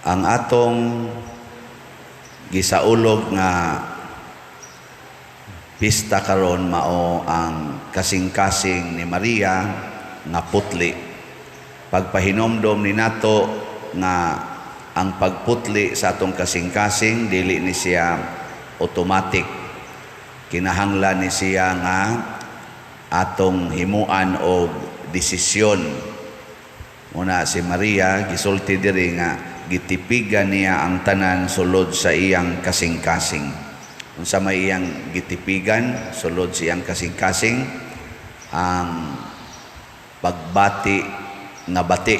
Ang atong gisaulog nga pista karon mao ang kasing-kasing ni Maria nga putli. Pagpahinomdom ni nato nga ang pagputli sa atong kasing-kasing dili ni siya automatic. Kinahanglan ni siya nga atong himuan og desisyon. Una si Maria gisulti diri nga gitipigan niya ang tanan sulod sa iyang kasing-kasing. Unsa may iyang gitipigan sulod sa iyang kasing-kasing? Ang pagbati nga bati.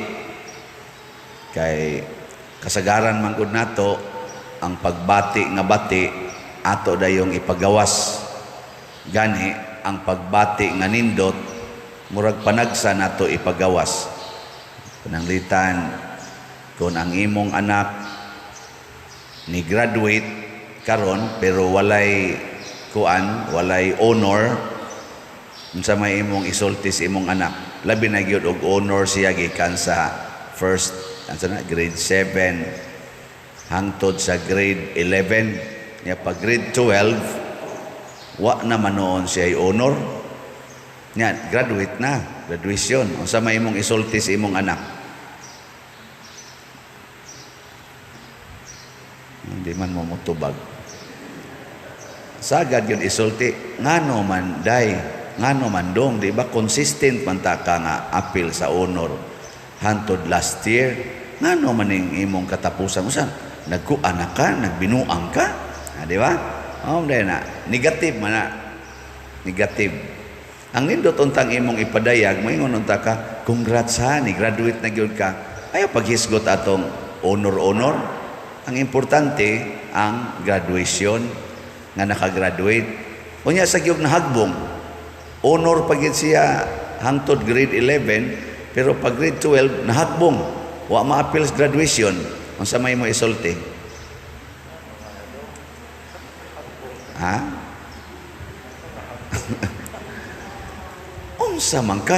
Kay kasagaran man gud nato ang pagbati nga bati ato dayong ipagawas. Gani ang pagbati nga nindot murag panagsa nato ipagawas. Pananglitan kung ang imong anak ni graduate karon pero walay kuan, walay honor, unsa may imong isulti sa imong anak? Labi na gyud og honor siya gikan sa first, ansa na, grade 7 hangtod sa grade 11. Nya pag grade 12 wa na man noon siya honor. Nya graduate na, graduation. Unsa may imong isulti sa imong anak? Hindi man mo motubag. Sagad yun isulti, ngano man day, ngano man dong, di ba consistent man ta ka nga apil sa honor hantod last year, ngano man ning imong katapusan, usan nagkuan na ka, nagbinuang ka, ah, di ba? Oh, dahil na negative man na, negative. Ang nindot untang imong ipadayag, moingon unta ka, "Congrats ha, ni graduate na gyud ka." Ayaw paghisgot atong honor-honor. Ang importante ang graduation, nga nakagraduate. Unya sa gyud nahagbong, honor pa gyud siya hangtod grade 11, pero pag grade 12 nahagbong, wa maapil sa graduation. Unsa may mo isulti? Ha? Unsa man ka?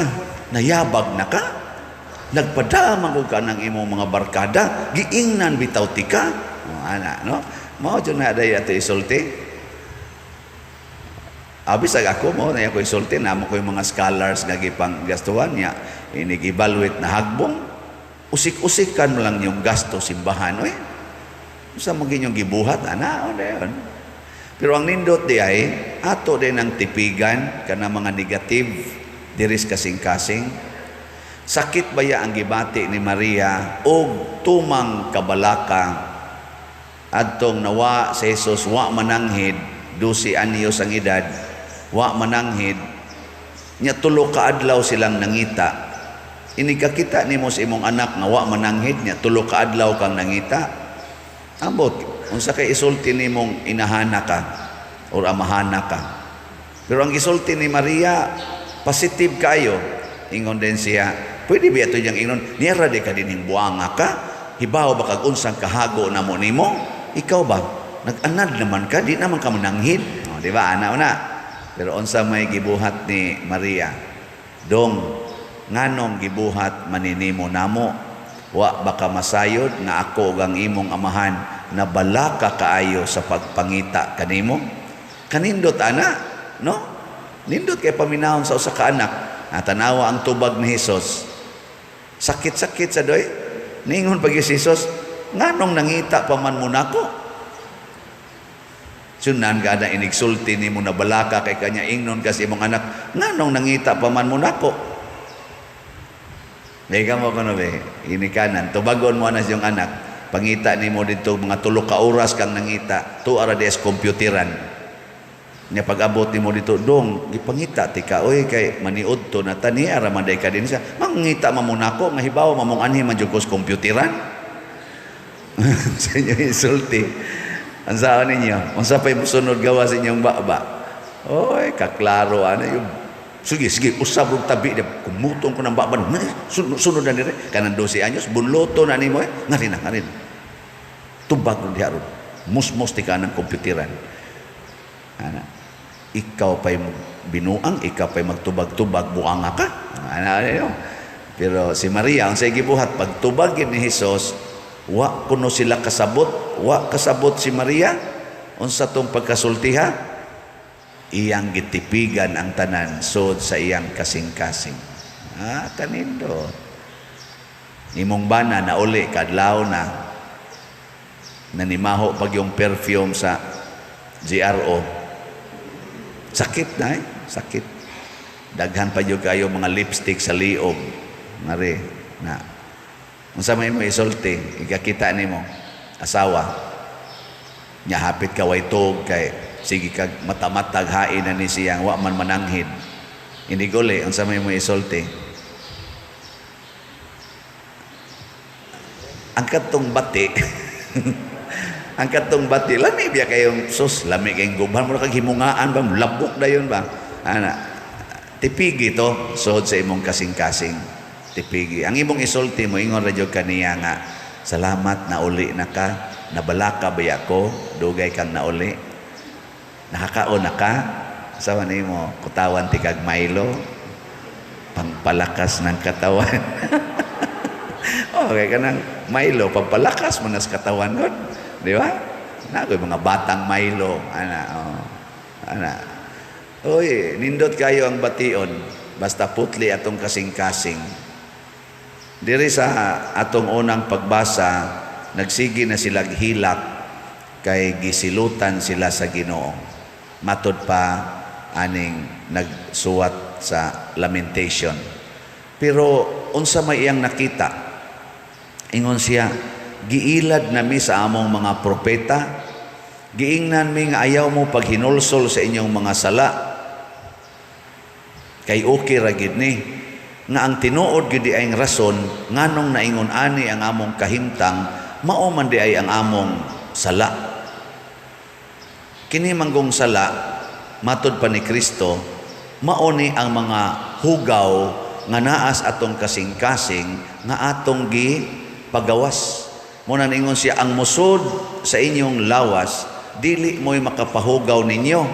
Nayabag na ka? Nagpadama ko ka ng imong mga barkada, giingnan bitaw ti ka. O, ana, no? Mao jud na day ato isulti. Abi sa ako mo na ako isulti namo ko yung mga scholars nga gipang gastuhan niya inig-evaluate na hagbong, usik-usik kan mo lang yung gasto simbahan, oy. Unsa mo ginyong gibuhat ana o dayon. Pero ang nindot di ay ato din ang tipigan kana mga negative diris kasing-kasing. Sakit baya ang gibati ni Maria og tumang kabalaka adtong nawa si Jesus wa mananghid, 12 anyos ang edad, wa mananghid nya 3 ka adlaw silang nangita. Inikakita nimo sa imong anak nga wa mananghid nya 3 ka adlaw kang nangita, ambot unsa kay isulti nimong inahana ka or amahana ka? Pero ang isulti ni Maria positive kayo. Ingon din siya, pwede ba ito niyang ingon, "Nira di ka dining buanga ka, hibaw ba kag unsang kahago na mo nimo? Ikaw ba nag-anad naman ka, di naman ka mananghid." O, di ba ana una? Pero unsa may gibuhat ni Maria? "Dong, nganong gibuhat maninimo namo? Wa baka masayod nga ako ug ang imong amahan nabalaka kaayo sa pagpangita kanimo?" Kanindot ana, no? Nindot kay paminahon sa usa ka anak. Natanawa ang tubag ni Hesus. Sakit-sakit sa doy. Ningon pag si Jesus, "Nganong nangita pa man mo nako?" Sunan ka na inigsulti nimo na balaka kay kanya, ingnon kasi imong anak, "Nganong nangita pa man mo nako?" Ka mo kuno be, inikanan, tubagon mo na siyang anak, pangita nimo dito mga 3 ka oras kang nangita, tuara des computeran. Nya pag-abot nimo dito, "Dong, gipangita ti ka oy kay maniud to na tani ara man day ka din siya. Mangita man mo nako nga hibaw mamong anhi man jud ko sa computeran." Sa inyo isulti. Ang saan ninyo? Unsa pa'y musunod gawa sa inyong baba? Oy, kaklaro ana yung sige, sige, usab og tabi niya. Kumutong ko ng baba. Sunod, sunod na dire. Kanang 12 anyos, bunloto na nimo eh. Ngari na, ngari na. Tubag ron diha ron. Musmos ti ka ng komputeran. Ana. Ikaw pa'y binuang, ikaw pa'y magtubag-tubag, buanga ka. Ana, ano yun? Pero si Maria, ang sa gibuhat, pagtubag ni Jesus, Wa kuno sila kasabot, wa kasabot si Maria unsa tong pagkasultiha. Iyang gitipigan ang tanan sud sa iyang kasing-kasing. Ah, kanindot. Imong bana na uli kadlaw na nanimaho pag yung perfume sa GRO. Sakit na eh, sakit. Daghan pa jud kayo mga lipstick sa liog. Mare na. Unsa may mo isulti, ikakita nimo asawa. Nya hapit ka way tuog kay sige kag mata-matag hain na ni siyang wa man mananghid. Iniguli, unsa may mo isulti? Ang katong bati, ang katong bati, lami biya kayong sus, lami kayong gubhan, mura kag himungaan ba, labok dayon ba? Ana, tipigi to, suod sa imong kasing-kasing. Tipigi. Ang imong isulti mo, ingon ra jud kaniya nga, salamat na uli na ka, nabalaka ba ko, dugay kang nauli, nakakaon na ka, sawa nimo, kutawan ti kag Milo, pangpalakas ng katawan. Okay, kanang Milo, pampalakas mo nas katawan nun. Di ba? Na mga batang Milo. Ana, oh. Ana. Oy, nindot kayo ang bation. Basta putli atong kasing-kasing. Diri sa atong unang pagbasa, nagsige na sila hilak kay gisilutan sila sa Ginoo. Matod pa aning nagsuwat sa Lamentation. Pero unsa may iyang nakita? Ingon siya, giilad nami sa among mga propeta, giingnan mi nga ayaw mo paghinulsol sa inyong mga sala. Kay okay ra gid ni nga ang tinuod gid ay rason nganong naingon ani ang among kahimtang, mao man di ay ang among sala. Kini manggong sala, matod pa ni Kristo, mao ni ang mga hugaw nga naas atong kasing-kasing nga atong gi pagawas. Muna ningon siya, ang musod sa inyong lawas dili mo'y makapahugaw ninyo,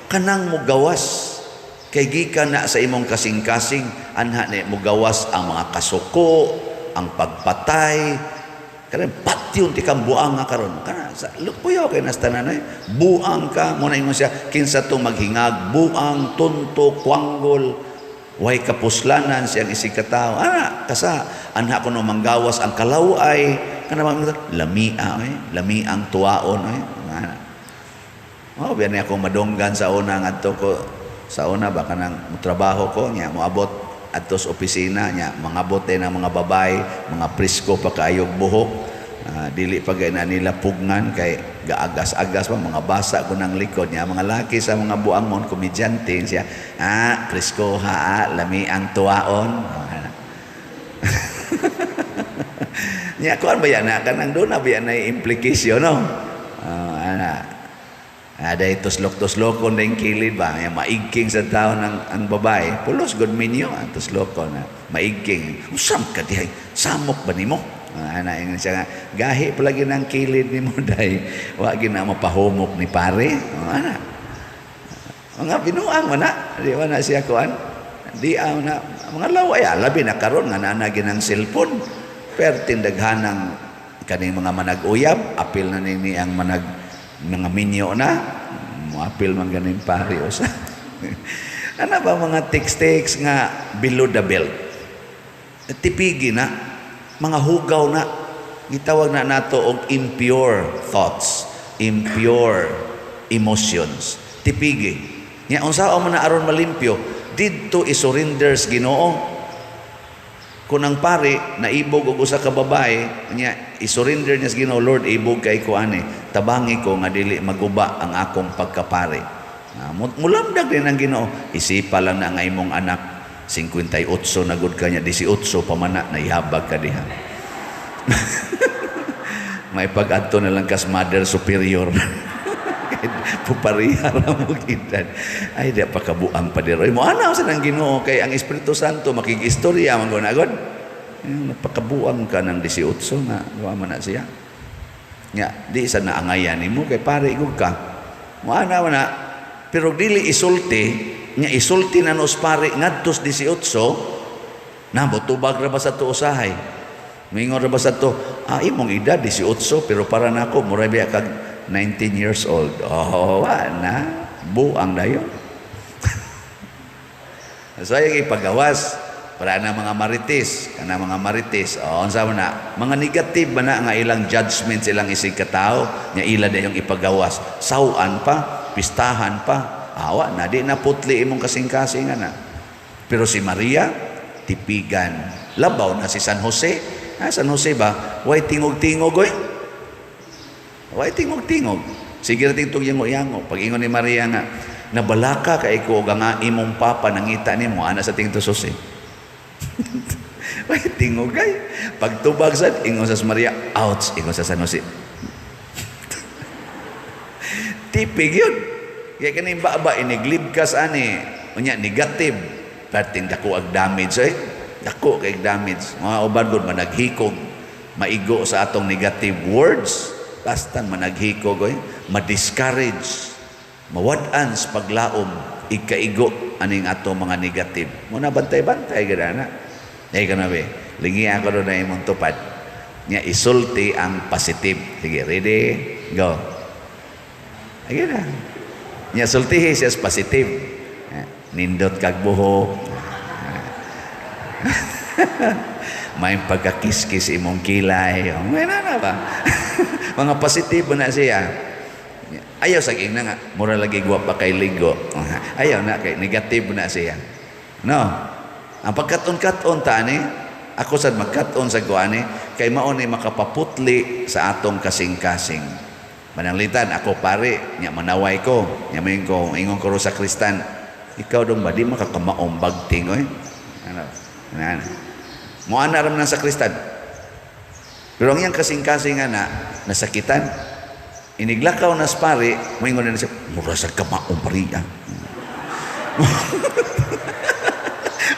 kanang mugawas kay gikan na sa imong kasing-kasing. Anha ni mugawas ang mga kasuko, ang pagpatay. Karon patyon ti kang buang nga karon kana sa lupuyaw kay nas tanan eh. Buang ka. Muna ingon siya, kinsa tong maghingag, buang, tunto, kwanggol, way kapuslanan siyang isig katao. Ana kasa anha kuno manggawas ang kalaway kana bang lamia eh, lami ang tuwaon eh. Ana. Oh, biyan ako madunggan sa una ngadto ko sa una ba kanang trabaho ko nya moabot adto sa opisina nya mangabot din ang mga babae, mga presko pa kaayog buhok. Dili pa gay na nila pugnan kay gaagas-agas pa, mga basa ko ng likod niya. Mga laki sa mga buang mon komedyante siya, ah, presko ha, ah, lami ang tuwaon. Nya kuan ba yan na kanang doon na ba yan na implication, no? Ana ada tuslok-tuslokon na yung kilid ba? Yung maigking sa tao ng ang babae. Pulos, good minyo. Ang tuslokon na maigking. Usam ka dihay. Samok ba nimo? Ana, ingon siya nga, gahi palagi ng kilid ni mo day. Wa gina mapahumok ni pare. Ana. Mga binuang man na. Di ba na siya kuan? Di na. Mga laway, labi na karon nga naa na ginang cellphone. Pero tindaghanang kaning mga manag-uyab, apil na nini ang manag mga minyo na, moapil man ganin pare usa. Ano ba mga text-text nga below the belt? Tipigi na, mga hugaw na, gitawag na nato og impure thoughts, impure emotions. Tipigi. Nya unsa man na aron malimpyo, didto isurrender sa Ginoo. Kung ang pare naibog og usa ka babae, nya isurrender niya sa Ginoo, Lord, ibog kay ko ani, tabangi ko nga dili maguba ang akong pagkapare. Mulamdag din ang Ginoo. Isipa lang na ang imong anak, 58 na gud kanya, 18 pa man na, naihabag ka diha. May pag-adto na lang kas mother superior. Pupariha ra mo gidan. Ay, di pa kabuang pa diro. Mo anaw sa nang Ginoo kay ang Espiritu Santo makigistorya man gud agod. Napakabuang ka ng 18 nga wa man na siya. Nya di sa naangayan nimo kay pare gud ka. Mo anaw na pero dili isulti nya isulti na nos pare ngadtos 18 na motubag ra ba sa tuosahay. Moingon ra ba sa to, imong edad 18 pero para nako mura biya kag 19 years old. Oh, wa na, buang dayon. So ay ipagawas para na mga marites, kana mga marites. Oh, unsa man na? Mga negative ba na nga ilang judgment ilang isig katao, nya ila dayong ipagawas. Sawan pa, pistahan pa. Awa na di na putli imong kasing-kasing na. Pero si Maria, tipigan. Labaw na si San Jose. Ah, San Jose ba? Way tingog-tingog oy. Way tingog-tingog. Sige ra tingtog yango-yango. Pag ingon ni Maria nga, nabalaka kay ko og nga imong papa nangita nimo ana sa tingto Jose. Way tingog kay. Pagtubag sad ingon sa Maria, ouch, ingon sa San Jose. Tipig yun. Kaya kaning baba iniglibkas ani, unya negative. Perting dako ag damage eh. Dako kay damage. Mga uban gud managhikog, maigo sa atong negative words. Basta managhikog oy, ma-discourage, mawad-an sa paglaom, ikaigo aning ato mga negative. Muna bantay-bantay gid ana. Ay kana be. Lingi ako do na imong tupad. Nya isulti ang positive. Sige, ready? Go. Ayun na. Nya sultihi siya sa positive. Nindot kag buhok. May pagkakiskis imong kilay. Oh, may na na ba? Mga positibo na siya. Ayaw sa ingna nga, mura lagi gwapa kay ligo. Ayaw na kay negative na siya. No. Ang pagkaton-katon ta ani, ako sad magkaton sa kuani kay mao ni makapaputli sa atong kasing-kasing. Mananglitan ako pare, nya manaway ko, nya mayon ko ingon ko sa kristan, ikaw dong ba di makakamaong bagting oy? Ano? Ano? Mo ana ra man sa kristan. Pero ang iyang kasing-kasing nga na nasakitan, iniglakaw na sa pare, moingon na siya, mura sa kamaong pariya.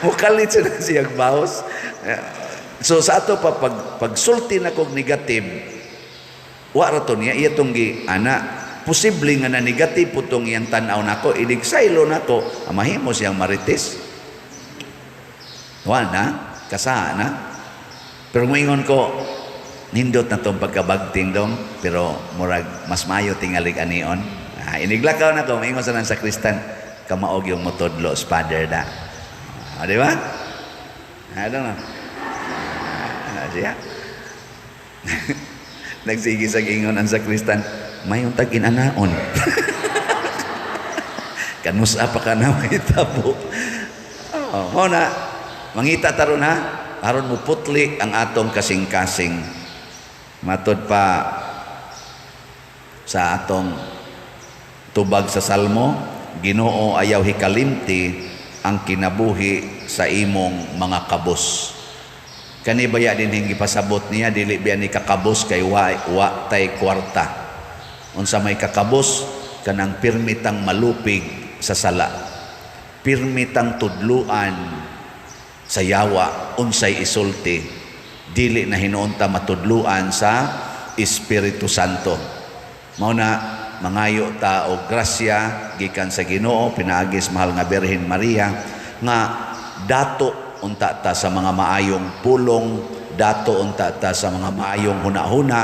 Mukalit siya na siyang bahos. So sa ato pa, pagsulti na kog negative, wa ra to niya, iya tong gi, ana, posible nga na negative po tong iyang tan-aw nako, inig saylo nako, mahimo siyang marites. Wa na, kasaha na. Pero moingon ko, nindot na tong pagkabagting dong, pero murag mas mayo tingalig anion. Ah, iniglakaw na ko, moingon sa nang sakristan, kamaog yung motodlo, father da. Ah, di ba? I don't know. Ah, siya. Nagsige sa ingon ang sakristan, mayon tag inanaon. Kanusa pa ka na may tabo. Oh, mao na, mangita taron ha, aron mo putli ang atong kasing-kasing. Matod pa sa atong tubag sa Salmo, Ginoo ayaw hikalimti ang kinabuhi sa imong mga kabos. Kani baya din hingi pasabot niya, dili biya ni kakabos kay wa, wa tay kwarta. Unsa may kakabos, kanang pirmitang malupig sa sala. Pirmitang tudluan sa yawa unsay isulti. Dili na hinuon ta matudluan sa Espiritu Santo. Mao na mangayo ta og grasya gikan sa Ginoo pinaagis mahal nga Birhen Maria nga dato unta ta sa mga maayong pulong, dato unta ta sa mga maayong hunahuna,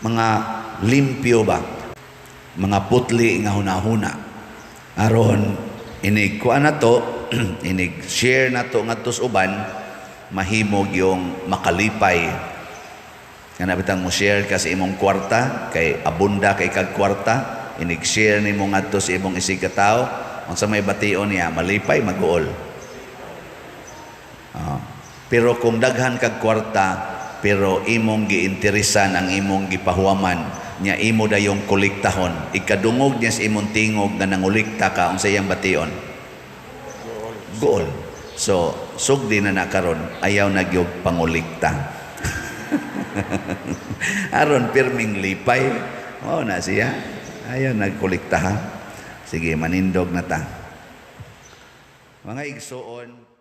mga limpyo ba, mga putli nga hunahuna. Aron inig kuan na to, inig share na to ngadto sa uban, mahimog yung makalipay. Nga bitang mo share ka sa imong kwarta kay abunda kay kag kwarta, inig share nimo ngadto sa imong isig ka tawo, unsa may bation niya, malipay maguol. Pero kung daghan kag kwarta pero imong giinteresan ang imong gipahuwaman nya imo dayong kolektahon, ikadungog niya sa imong tingog nga nangolekta ka, unsa iyang bation? Gool. So sugdi na na karon, ayaw na gyud pangolekta. Aron pirming lipay. Mao na siya. Ayaw nagkolekta ha. Sige, manindog na ta. Mga igsoon.